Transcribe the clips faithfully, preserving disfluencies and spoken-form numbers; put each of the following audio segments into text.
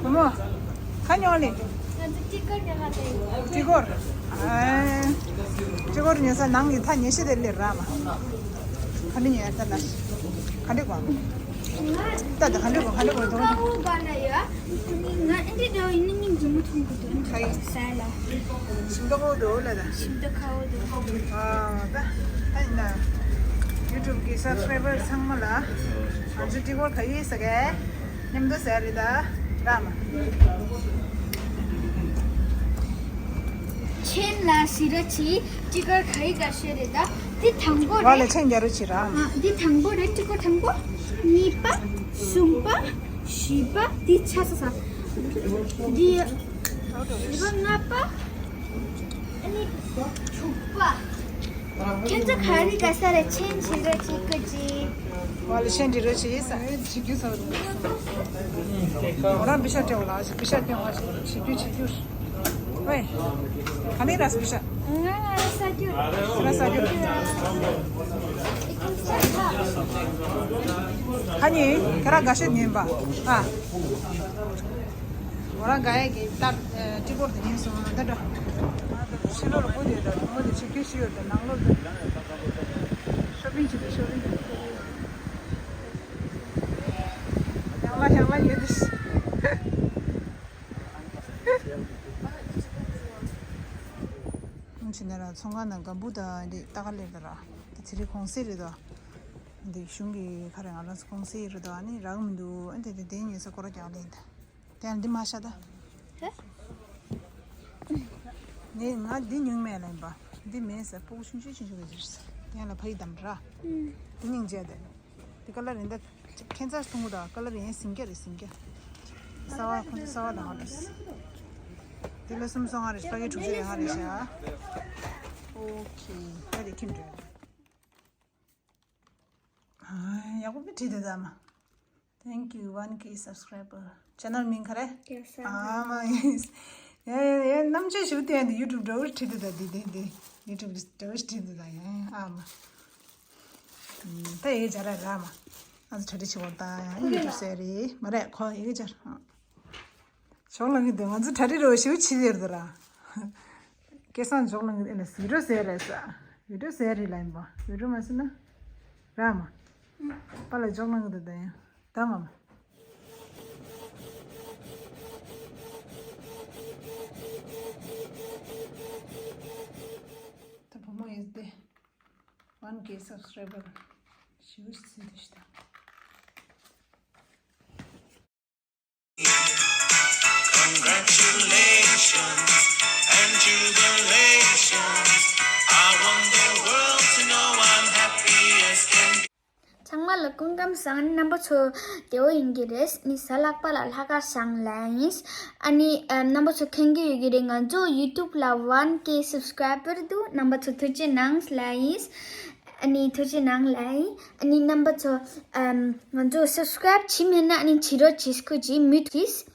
བུ་མོ། ཁ་ཉོ་ལེ། ང་ཚོ་ཊི་ཀོར་ཉོ་ག་དེ་ཡིན། ཊི་ཀོར། ཨེ། ཊི་ཀོར་ཉོ་ས་ནང་གི་ཐག་ཉེ་ཤེས་དེ་ལེ་ར་མ། ག་འདྲ་ཉོ་ཡ་ད་ལ། ག་འདྲ་གོ། ད་ད་ག་འདྲ་གོ་ག་འདྲ་གོ་ད། ཁ་བོ་བ་ལ་ཡ། ང་ཨེ་འདྲ་འདྲ་ཡིན་ནི་མིན་འཛོམས་མཐོང་གི་འདུག་ཁ་ཡི། ས་ལ། ཞིམ་ཏོག་ཁ་བོ་འདུག་ལ་ད། ཞིམ་ཏོག་ཁ་བོ་འདུག་ཨ་ད། ཨ་ཡིན་ད། ཡུ་ཊུབ་གི་སབ་སི་ཀ་རའི་བར་ཚང་མ་ལ། ང་ཚོ་ཊི་ཀོར་ག་ཡི་ས་ག་མཉམ་དུ་ཟེར་རེད་ད། ར་མ། ཆེན་ལ་ཞི་ར་ཆི་ཊི་ཀོར་ག་ཡི་ག་ཤེ་རེད་ད། དེ་དང་པོ་བ་ལ་རེད། ཆེན་རྒྱ་རུ་ཆི་ར། ཨ། དེ་དང་པོ་རེད། ཊི་ཀོར་དང་པོ། གཉིས་པ། གསུམ་པ། བཞི་པ། དེ་ཆ་ས་ས། དེ། བཞི་པ། ལྔ་པ། ཨ་ནི། དྲུག་པ། ཁྱེད་ཚོ་ག་རེ་ག་ས་རེ་ཆེན་བྱེད་རོགས་བྱེད་དགོས་ཀྱི། ང་ལ་ཆེན་བྱེད་རོགས་བྱེད་ས་བྱེད་རྒྱུ་ས་རུ། ང་རང་པི་ཤ་སྤྲད་འོ་ལ་པི་ཤ་སྤྲད་འོ་བྱེད་རྒྱུ་བྱེད་རྒྱུ། ཝེ། ག་ནས་རག་པི་ཤ། ང་ང་ས་རྒྱུ། ང་ས་རྒྱུ། ག་ནས་ཁྱེད་རང་དགའ་ཤོས་ཉན་པ། ཨ། ང་རང་དགའ་ཡས་ཀྱི་རྟགས་ཊི་ཀོར་དེ་ཉན་སོང་ད་འདྲ། ཕྱི་ལོགས་ལ་སྒོ་དེ་དང་སྒོ་དེ་ཕྱི་རྒྱུ་ཞིག་ཡོད་དེ་ནང་ལོགས་དེ། ཤོ་པིང་བྱེད་དུས་ཤོ་པིང་། ཡང་ལ་ཡང་ལ་ཡོད་དེ། ཕྱི་ནས་ར་ཚོང་ཁང་ནང་སྒམ་བུ་དང་འདི་ལྟ་ག་སླེབས་ད་ར། ད་ཚེ་རིང་གུང་སེང་རེད་དོ། འདི་གཞུང་གི་ཁ་རེ་ང་རང་ཚོ་གུང་སེང་རེད་དོ། ཨ་ནི་རག་མི་འདུག་ཨ་འདི་འདི་འདི་ཉོས་ས་སྐོར་ར་རྒྱག་ལེན་ད། དེ་ཡང་འདི་མ་ཤ་ད། ཧེ། ངས་ང་འདི་ཉུང་མེད་ལ་ཡིན་པ། འདི་མེད་ཟེར་སྤུ་གུ་ཆུང་ཆུང་ཆུང་ཆུང་གི་ཟེར་ཟེར། དེ་ཡང་ལ་ཕ་ཡི་དམ་ར། ཨུམ། འདི་སྙིང་རྗེ་དེ། འདི་ཀ་ལ་རིན་ད། ཁྱེད་ཚར་ཐུང་གུ་ད་ཀ་ལ་རིན་ཟིང་རྒྱ་རེད་ཟིང་རྒྱ། གསར་བ་ཁོང་ཚོ་གསར་བ་ལ་ཧ་རེད། འདི་ལ་སུམ་སོ་ལྔ་རེད། ཕ་གི་དྲུག་ཅུ་རེད་ཧ་རེད་ཤག་ཨོ་ཁེ། ད་རེད་ཁྱིམ་འགྲོ། ཡག་པོ་བི་བྲིས་དེ་ད་མ། Thank you one K subscriber. Channel མིང་ག་རེ། ཡ་ས། ཨ་མ་ཡེས། ཡ་ཡ་ཡ་རྣམ་དཔྱོད་ཞུ་དེ་འདི་ཡུ་ཊུབ་འདྲ་བོ་བྲིས་དེ་ད་འདི་འདི་འདི་ཡུ་ཊུབ་འདྲ་བོ་བྲིས་དེ་ད་ཡ་ཨ་མ། ད་ཡི་གེ་སྦྱར་ར་མ། ང་ཚོ་གྲ་སྒྲིག་བྱེད་དགོས་ད་ཡུ་ཊུབ་ཟེར་རེད་མ་རེད་ཁོ་ཡི་གེ་སྦྱར། ཇོག་ལང་གི་འདུག་ང་ཚོ་གྲ་སྒྲིག་རོ་ཞིག་བྱེད་ཟེར་ད་ར། སྐལ་བཟང་ཇོག་ལང་གི་འདུག་ཨེ་ལ་བི་ཌི་ཡོ་ཟེར་རེད་ས། བི་ཌི་ཡོ་ཟེར་རེད་ལ་ཡིན་པ་བི་ཌི་ཡོ་མ་ཟེར་ན། ར་མ། པ་ལ་ཇོག་ལང་གི་འདུག་ད་ཡང་ད་མ་མ། ད་བུ་མོ་ཡིན་ཏེ། One K subscriber ཞུ་སྲིད་དུ་ཤི་ད། Congratulations and jubilations. I want the world to know I'm happy as can be. ཚང་མ་ལ་སྐུ་ཁམས་བཟང་། རྣམ་པ་ཚོ་བདེ་པོ་ཡིན་གྱི་རེད། ནི་གཟའ་ལྷག་པ་ལ་ལྷག་དཀར་བཟང་ལ་ཡིན། ཨ་ནི་ཨ་རྣམ་པ་ཚོ་མཁྱེན་གྱི་ཡོད་ཀྱི་རེད། ང་ཚོ་ཡུ་ཊུབ་ལ་One K subscriber འདུག་རྣམ་པ་ཚོ་ཐུགས་རྗེ་གནང་ལ་ཡིན། ཨ་ནི་ཐུགས་རྗེ་གནང་ལ་ཡིན། ཨ་ནི་རྣམ་པ་ཚོ་ཨམ་ང་ཚོ་subscribe བྱེད་མེད་ན་ཨ་ནི་བྱེད་རོགས་བྱེད་སྐུ་མཁྱེན། མུ་མཐུད།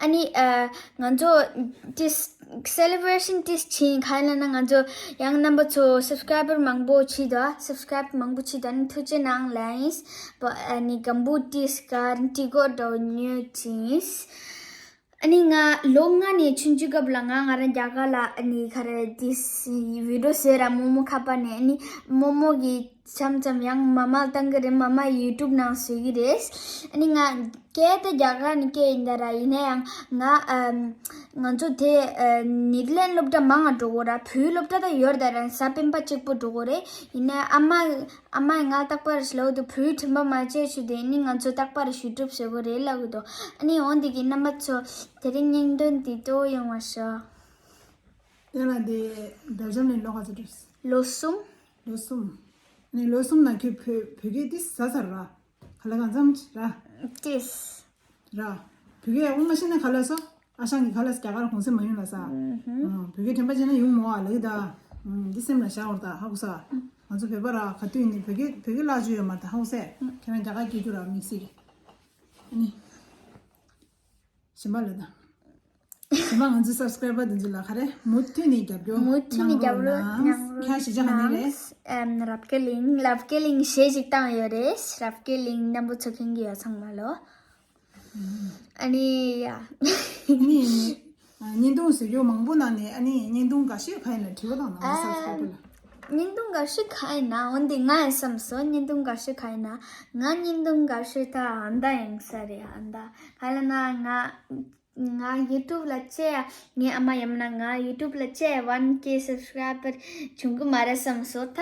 ཨ་ནི་ཨ་ང་ཚོ་ཏིས་celebration ཏིས་ཕྱིན་ག་ལ་ན་ང་ཚོ་ཡང་རྣམ་པ་ཚོ་subscriber མང་པོ་བྱེད་དོ། subscribe མང་པོ་བྱེད་དོ། ཨ་ནི་ཐུགས་རྗེ་གནང་ལ་ཡིན། ཨ་ནི་སྒམ་བུ་ཏིས་ག་ཊི་ཀོར་འདྲ་ཉོས་ཅིང་། ཨ་ནི་ང་ལོ་ལྔ་ནས་ཆུང་ཆུང་སྐབས་ལ་ང་ང་རང་རྒྱ་གར་ལ་ཨ་ནི་ག་རེ་ཏིས་བི་ཌི་ཡོ་བཟོས་ར་མོག་མོག་ཁ་པར་ནས། ཨ་ནི་མོག་མོག་གི་འཆམ་འཆམ་ཡང་མ་མ་བཏང་གི་རེད། མ་མ་ཡུ་ཊུབ་ནང་བཟོས་ཀྱི་རེད། ཨ་ནི་ང་སྐད་དེ་རྒྱ་གར་ནས་སྐད་ཡིན་ད་ར། ཡིན་ན་ཡང་ང་ཨམ་ང་ཚོ་དེ་ཨ་ནེ་དར་ལེན་སློབ་གྲྭ་མང་ང་འགྲོ་གོ་ར། བོད་སློབ་གྲྭ་ད་ཡོད་ད་ར། གཟའ་སྤེན་པ་གཅིག་པོ་འགྲོ་གོ་རེད། ཡིན་ན་ཨ་མ་ཨ་མ་ཡིས་ང་རྟག་པར་ལབ་འདུག་བོད་དྲན་པ་མ་བརྗེད་ཤོག་དེ་ནི་ང་ཚོ་རྟག་པར་ཡུ་ཊུབ་བཟོ་གོ་རེད་ལབ་གི་འདུག་ཨ་ནི་འོན་ཏེ་གི་རྣམ་པ་ཚོ་དེ་རིང་བརྙན་ཐུང་འདི་ཏོ་ཡོང་བ་ཤོག་དེ་ལ་འདི་སྦེལ་ཇམ་ནས་ལོ་ག་ཚོད་འགྲོ། ལོ་གསུམ། ལོ་གསུམ། ནས་ལོ་གསུམ་ནང་ཁྱོད་བོད་བོད་སྐད་འདི་ཟ་ཚར་ར། ག་ལ་གང་འཚམ་ར། ཏིས། ར། བོད་སྐད་ཡག་པོ་མ་ཤེས་ན་ག་ལ་སོ། ཨ་ཞང་གིས་ག་ལ་སོ་རྒྱ་གར་གུང་སེང་མ་ཡོང་ལ་ས། ཨུ་ཧུ། ཨ་བོད་སྐད་དྲན་པ་བརྗེད་ན་ཡོང་མོ་ཨ་ལ་གི་ད། ཨ་འདི་སེམས་ལ་བཞག་བར་ད་ཧ་གོ་ས། ང་ཚོ་བོད་པ་ར་ག་དུས་ནས་བོད་སྐད་བོད་སྐད་བརླག་བཅུག་ཡོད་མ་རེད་ད་ཧ་གོ་སེ། ཁྱེད་རང་རྒྱ་གར་སྐད་རྒྱུགས་ར་དམིགས་བསལ་གྱི། ཨ་ནི། གཞན་པ་ལ་དང་། གཞན་པ་ང་ཚོའི་སབ་སི་ཀ་རའི་བར་དེ་ཚོ་ལ་ག་རེ་མུ་མཐུད་ནས་རྒྱབ་སྐྱོར་མུ་མཐུད་ནས་རྒྱབ་སྐྱོར་གནང་རོགས་གནང་། ཁྱེད་གཞིས་ཆགས་ག་ནས་རེད། ཨམ་རབ་རྒྱས་གླིང་། རབ་རྒྱས་གླིང་གཞས་ཤིག་བཏང་ཡོད་རེད། རབ་རྒྱས་གླིང་རྣམ་པ་ཚོ་མཁྱེན་གྱི་ཡོད་ཚང་མ་ལོ། ཨ་ནི་ཡ། ནི་བརྙན་ཐུང་བཟོ་རྒྱུ་མང་པོ་ནང་ནས་ཨ་ནི་བརྙན་ཐུང་འགའ་ཤས་ག་ཡིན་ལ་དྲི་བ་དང་ནང་ས་ཚ་པོ་ལ། བརྙན་ཐུང་འགའ་ཤས་ག་ཡིན་ན་འོན་ཏེ་ང་ཡང་བསམ་སོང་། བརྙན་ཐུང་འགའ་ཤས་ག་ཡིན་ན་ང་བརྙན་ཐུང་འགའ་ཤས་ད་ཨ་མདའ་ཡང་ས་རེད། ཨ་མདའ་ག་ལ་ན་ང་ང་ཡུ་ཊུབ་ལ་ཅེ་ཡ་ངའི་ཨ་མ་ཡམ་ན་ང་ཡུ་ཊུབ་ལ་ཅེ་ཡ་ཝན་ཀེ་སབ་སི་ཀ་རའི་བར་བྱུང་གི་མ་རེད་བསམ་སོང་། ད་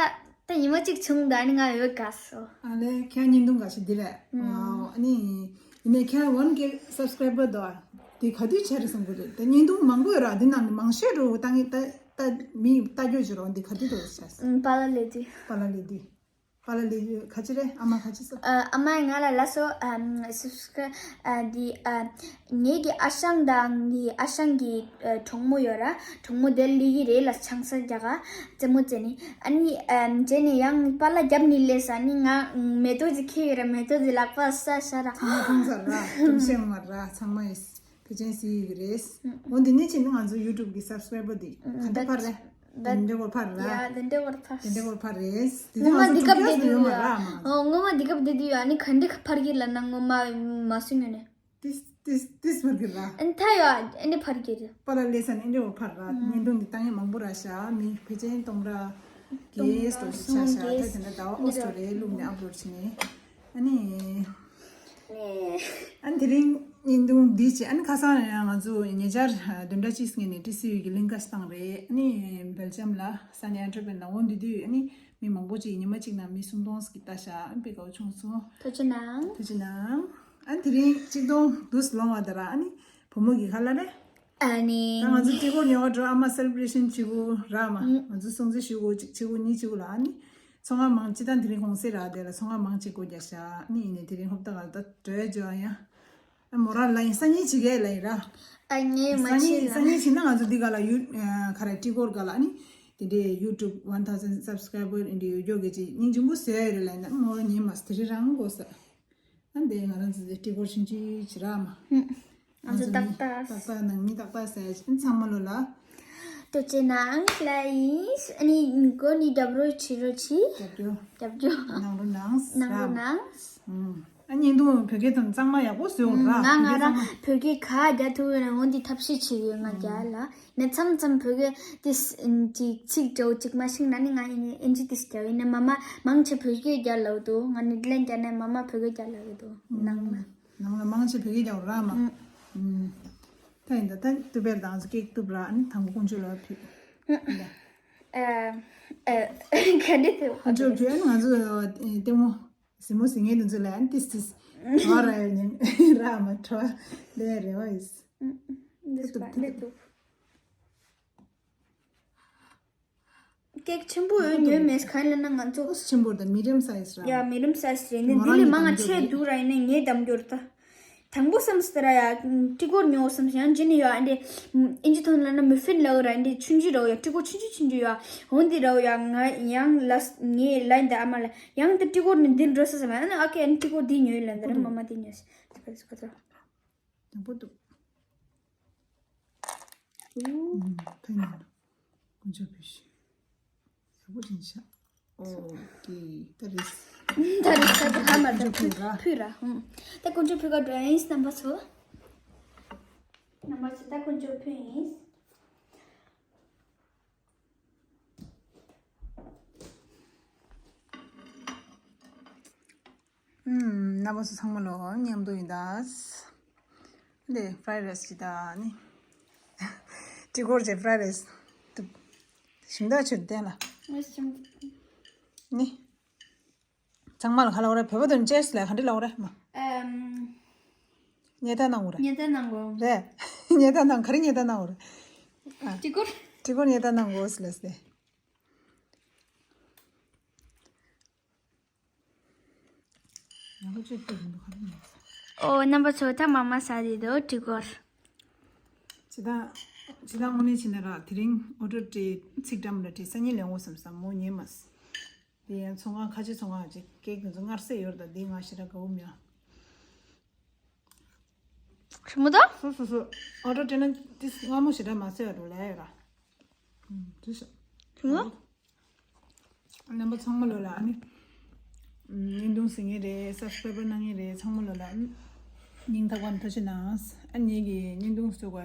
ད་ཉི་མ་གཅིག་བྱུང་འདུག་ཨ་ནི་ང་འོས་དགའ་སོང་། ཨ་ལས་ཁྱེད་བརྙན་ཐུང་འགའ་ཤས་འདི་རེད། ཨ་ནི་ཡིན་ནའི་ཁྱེད་ཝན་ཀེ་སབ་སི་ཀ་རའི་བར་འདུག་ཨ། དེ་ག་དུས་ཆགས་རེད་བསམ་གི་འདུག་ད་བརྙན་ཐུང་མང་པོ་ཡོད་ར། འདི་ནང་ནས་མང་ཤོས་རུ་ད་ངས་ད་ད་མི་ལྟ་རྒྱུ་བྱེད་རོགས། འདི་ག་དུས་འདུག་ཆགས་སོང་། པཱ་ལགས་ལས་དུས། པཱ་ལགས་ལས་དུས། པཱ་ལགས་ལས་དུས་ག་ཅི་རེད། ཨ་མ་ག་ཅི་ཟེར། ཨ་ཨ་མ་ང་ལ་ལ་སོ་ཨ་སབ་སི་ཀ་རའི་འདི་ཨ་ངེད་ཀྱི་ཨ་ཞང་དང་འདི་ཨ་ཞང་གི་ཨ་གྲོགས་མོ་ཡོད་ར། གྲོགས་མོ་དེ་ལི་ཡི་རེད་ལ། ཆང་ས་རྒྱག་ག་རྩེད་མོ་རྩེ་ནི། ཨ་ནི་ཨ་རྗེས་ནས་ཡང་པཱ་ལགས་རྒྱབ་ནི་ལས་ས་ནི་ང་མེ་ཏོག་ཅིག་ཁྱེར་ཡོད་ར། མེ་ཏོག་ཅིག་ལག་པ་ས་ཤ་ར། ཚང་མ་ཚང་ས་ར། དུམ་ཤེས་མ་ར་ཚང་མ་ཡིས། ཕལ་ཆེར་སི་ཡི་གི་རེད། འོ་འདི་ནས་ཕྱིན་ན་ང་ཚོ་ཡུ་ཊུབ་གི་སབ་སི་ཀ་རའི་བར་དེ་ག་འདྲ་འཕར་རེད། དེ་འདྲ་བོར་འཕར་རེད། ཡ་དེ་འདྲ་བོར་འཕར། དེ་འདྲ་བོར་འཕར་རེད། དེ་ངོ་མ་ང་ཚོ་འདི་སྐབས་ཊུ་ཊོ་རི་ཡལ་ཡོད་མ་རེད་ཨ་མ། ཨོ་ངོ་མ་འདི་སྐབས་དེ་དུས་ཡ་ནི་ག་འདྲ་འཕར་གྱི་ལ་ན་ངོ་མ་མ་སུ་ངོ་ནས། ཏིས་ཏིས་ཏིས་འཕར་གྱི་ར། ཨན་ཐ་ཡོ་ཨ་ནི་འཕར་གྱི་རེད། པཱ་ལགས་ལས་ས་ནས་འདྲ་བོར་འཕར་ར། བརྙན་ཐུང་འདི་ལྟ་མཁན་མང་པོ་ར་ཤག་མི་ཕལ་ཆེར་སྟོང་ར་གེ་སྟོང་ར་ཆ་ཤག་ད་དེ་འདྲ་ཟླ་བ་ཨོ་སི་ཀྲོ་ལི་ཡའི་ལུགས་ནས་ཨབ་ལོཌ་བྱས་ནས། ཨ་ནི། ཨ་ནི་དེ་རིང་བརྙན་ཐུང་འདི་བྱས། ཨ་ནི་ཁ་སང་ཡང་ང་ཚོ་ཉེ་ཆར་བདུན་ཕྲག་གཅིག་སྔོན་ནས་ཊི་སི་ཡུ་གི་གླིང་ག་ཞིག་བཏང་རེད། ཨ་ནི་སྦེལ་ཇམ་ལ་ས་ནི་ཨན་ཊ་ཝེར་པེན་ལ། འོ་འདི་དུས་ཨ་ནི་མི་མང་པོ་ཅིག་ཉི་མ་གཅིག་ནང་མི་སུམ་སྟོང་ཟིག་གིས་ལྟ་ཤག་ཨ་ནི་དཔེ་དགའ་བོ་བྱུང་སོང་། ཐུགས་རྗེ་གནང་། ཐུགས་རྗེ་གནང་། ཨ་ནི་དེ་རིང་གཅིག་སྟོང་བསྡུས་ལོང་བ་དང་ར། ཨ་ནི་བུ་མོ་གི་ཁ་ལ་རེད། ཨ་ནི། ད་ང་ཚོ་ཊི་གོར་ཉོ་བར་འགྲོ། ཨ་མ་སེ་ལེ་བྷི་རེ་ཤན་བྱེད་དགོས་ར་མ། ང་ཚོ་སྲུང་བརྩི་ཞུ་དགོས། གཅིག་བྱེད་དགོས་གཉིས་བྱེད་དགོས་ལ། ཨ་ནི་ཚོང་ཁང་མང་ཅི་ད་དེ་རིང་གུང་སེང་རག་དེ་ལ་ཚོང་ཁང་མང་ཅིག་སྒོ་རྒྱག་ཤག་ཨ་ནི་ཡིན་ནའི་དེ་རིང་ཧོབ་ཏ་ག་ལ་ད་འགྲོ་ཡ་འཇོ་ཡ། ཨ་མོ་རང་ལ་ཡིན་སང་ཉིན་བྱེད་གས་ལ་ཡིན་ར། ཨ་ངས་མ་སང་ཉིན་བྱེད་ལ། སང་ཉིན་བྱེད་ན་ང་ཚོ་འདི་ག་ལ་ཡུ་ཁ་ར་ཊི་གོར་ག་ལ་ཨ་ནི་དེ་འདྲའི་ཡུ་ཊུབ་ཝན་ཐའུ་ཟན་སབ་སི་ཀ་རའི་བར་འདི་འདྲའི་ཡོད་རྒྱུ་གི་ཅིག་སྙིང་རྗེ་པོ་བཟོ་ཡ་རེད་ལ། ཡིན་ན་ཨ་མོ་རང་ཉན་མ་སོང་། དེ་རིང་རང་དགོས་ས། ཨ་འདི་ང་རང་ཚོ་ཊི་གོར་ཆུང་ཆུང་བྱེད་ར་མ། ང་ཚོ་ཏག་ཏག་ཏག་ཏག་ནང་མི་ཏག་ཏག་ཟེར་ཡ་ཅིག་ཚང་མ་ལོ་ལ། ཐུགས་རྗེ་གནང་ལ་ཡིན། ཨ་ནི་མགོ་ནི་རྒྱབ་རོགས་བྱེད་རོགས་གྱིས། རྒྱབ་རྒྱུ། རྒྱབ་རྒྱུ། ནང་རོ་ནང་། ནང་རོ་ནང་། ཨ་བརྙན་ཐུང་བོད་སྐད་དང་གཙང་མ་ཡག་པོ་བཟོས་འོང་ར། ང་ང་རང་བོད་སྐད་ག་རྒྱག་ཐུབ་ཡོད་ན་འོ་འདི་ཐབས་ཤེས་བྱེད་ཡོད་ང་རྒྱ་ལ། ནས་མཚམས་མཚམས་བོད་སྐད་དེ་ཅིག་ཚིག་འདྲ་བོ་ཅིག་མ་ཤེས་ན་ནི་ང་ཡིན་ནས་ཨིན་ཇི་དེ་རྒྱག་ཡིན་ནས་མ་མ་མང་ཆེ་བོད་སྐད་རྒྱག་ལབ་འདུག་ང་ནི་ལན་རྒྱག་ནས་མ་མ་བོད་སྐད་རྒྱག་ལབ་འདུག་ནང་ལ། ནང་ལ་མང་ཆེ་བོད་སྐད་རྒྱག་ར་མ། ད་ཡིན་ད་ད་ཏུ་བེར་དང་ཀེག་ཏུབ་ར། ཨ་ནི་དང་པོ་དཀོན་མཆོག་ལ་ཕུལ། ག་འདྲ་དེ་དཀོན་མཆོག་ཕུལ། ཨ་ནི་ང་ཚོ་ལྟད་མོ་གཟིགས་མོ་གཟིགས་མཁན་དེ་ཚོ་ལ་ཨ་ནི་ཏིས་ཏིས་བྲོ་བ་ར་ཡོད་ཉན་ར་མ་བྲོ་བ་ལས་རེ་བ་ཡིས། འདི་ཐུབ་ཐུབ་ཐུབ། ཀེག་ཆེན་པོ་ཡོད་ཉོས་མེད་གང་ལ་ན་ང་ཚོ། ཆེན་པོ་དང་མི་ཌི་ཡམ་སའི་ཛི་ར། ཡ་མི་ཌི་ཡམ་སའི་ཛི་རེད་ནས། འདི་ལས་མང་ང་ཆེ་འདུག་ར། ཡིན་ནས་ངས་དམ་འབྱོར་ད། དང་པོ་བསམ་སྟེ་ར་ཡ་ཊི་གོར་ཉོ་བསམ་སོང་། ཡང་རྗེས་ནས་ཡ་ཨ་འདྲས་ཨིན་ཇི་ཐོག་ལ་ན་མུ་ཕིན་ལབ་ར། ཨ་འདྲས་ཆུང་ཆུང་ར་ཡ། ཊི་གོར་ཆུང་ཆུང་ཆུང་ཆུང་ཡ། འོ་འདི་ར་ཡ། ང་ཡང་ལ་ངས་ལ་འདི་ཨ་མ་ལ་ཡང་འདི་ཊི་གོར་ནས་འདི་འགྲོ་ས་བསམ། ཨ་ནི་ཨ་ཁེ་ཨ་ནི་ཊི་གོར་འདི་ཉོས་ལ་འདི་ར་མ་མ་འདི་ཉོས་ས། དང་པོ་འདུག་ཨུ། ཕན་ཡོད། དཀོན་མཆོག་ཕུལ་ཤིག་ཡག་པོ་ཅིག་བྱ། ཨོ་ཀེ། ད་རེས། ད་རེས་ད་ཧ་མ་ད་ཕུལ་ར། ཕུལ་ར། ཨུ། ད་དཀོན་མཆོག་ཕུལ་ག་འགྲོ་ཡིན། རྣམ་པ་ཚོ། རྣམ་པ་ཚོ་ད་དཀོན་མཆོག་ཕུལ་ཡིན། ཨུམ། རྣམ་པ་ཚོ་ཚང་མ་ལོ་མཉམ་དུ་ཡིན་ད། འདི་ཕ་རའི་རའི་སི་ཅིག་ད་ནི། ཊི་གོར་ཅེ་ཕ་རའི་རའི་སི་ཏུ། ཞིམ་ད་ཆུ་བསྟན་ལ། ནི། ཚང་མ་ལ་ཁ་ལ་འོ་རེ། བོད་པ་དོན་ཅེས་ལ་ག་འདྲི་ལ་འོ་རེ་མ། ཉེ་ད་ནང་འོ་རེ། ཉེ་ད་ནང་འོ་རེད། ཉེ་ད་ནང་ག་རེ་ཉེ་ད་ནང་འོ་རེ། ཊི་གོར། ཊི་གོར་ཉེ་ད་ནང་འོ་སི་ལ་སི། ཨོ་རྣམ་པ་ཚོ་ད་མ་མ་ས་དེ་དོ་ཊི་གོར། ཇི་ལྟར་ཇི་ལྟར་དངོས་གནས་བྱས་ན་ར། དེ་རིང་ཨོ་ཌར་སྤྲད། ཚིག་འདྲ་མི་འདྲ་སྤྲད། སང་ཉིན་ལེན་འོ་བསམ་བསམ་མོ་ཉན་མ་སོང་། དེ་ཡང་ཚོང་ཁང་ཁ་ཆེ་ཚོང་ཁང་ཅིག་ཀེག་དེ་ཚོ་མངར་ཟས་ཡོད་རེད། ད་འདི་ང་ཞེ་དྲག་དགའ་བོ་མེད། ཤི་མོ་ད། སོ་སོ་སོ། ཨོ་ཌར་སྤྲད་ན་ཏིས་སྔ་མོ་ཞེ་དྲག་མ་ཟོས་རུ་ལས་ཡོད་ར། ཨུམ། དེ་ཤ། ཤི་མོ། རྣམ་པ་ཚང་མ་ལོ་ལ་ཨ་ནི། ཨུམ། བརྙན་ཐུང་གཟིགས་མཁན་རེད། སབ་སི་ཀ་རའེ་བར་གནང་མཁན་རེད། ཚང་མ་ལོ་ལ་ཨ་ནི། སྙིང་ཐག་པ་ནས་ཐུགས་རྗེ་གནང་། ཨ་ནི་ངེད་ཀྱི་བརྙན་ཐུང་བཟོ་དགོས་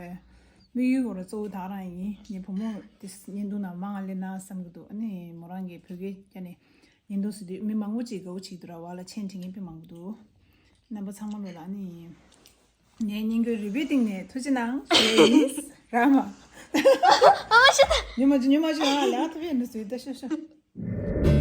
དམིགས་ཡུལ་སྐོར་གཙོ་བོ་ད་རང་ཡིན། ངའི་བུ་མོ་དེ་བརྙན་ཐུང་ནང་མང་ང་སླེབས་ན་བསམ་གྱི་འདུག་ཨ་ནི་མོ་རང་གིས་བོད་སྐད་རྒྱབ་ནས་བརྙན་ཐུང་བཟོ་དུས་མི་མང་པོ་ཅིག་དགའ་པོ་བྱེད་ཀྱི་འདུག་ར། བ་ལ་མཆན་འབྲི་མཁན་དཔེ་མང་པོ་འདུག་རྣམ་པ་ཚང་མ་ལོ་ལ་ཨ་ནི་ངའི་བརྙན་བརྒྱུད་རིག་པའི་སྟེང་ནས་ཐུགས་རྗེ་གནང་ཞུ་ཡ་ཡིན། ར་མ། ཉི་མ་ཅིག་ཉི་མ་ཅིག་ང་ལ་ཐུབ་ཡ་འདུག་ཟེར་ད་ཤོ་ཤོ།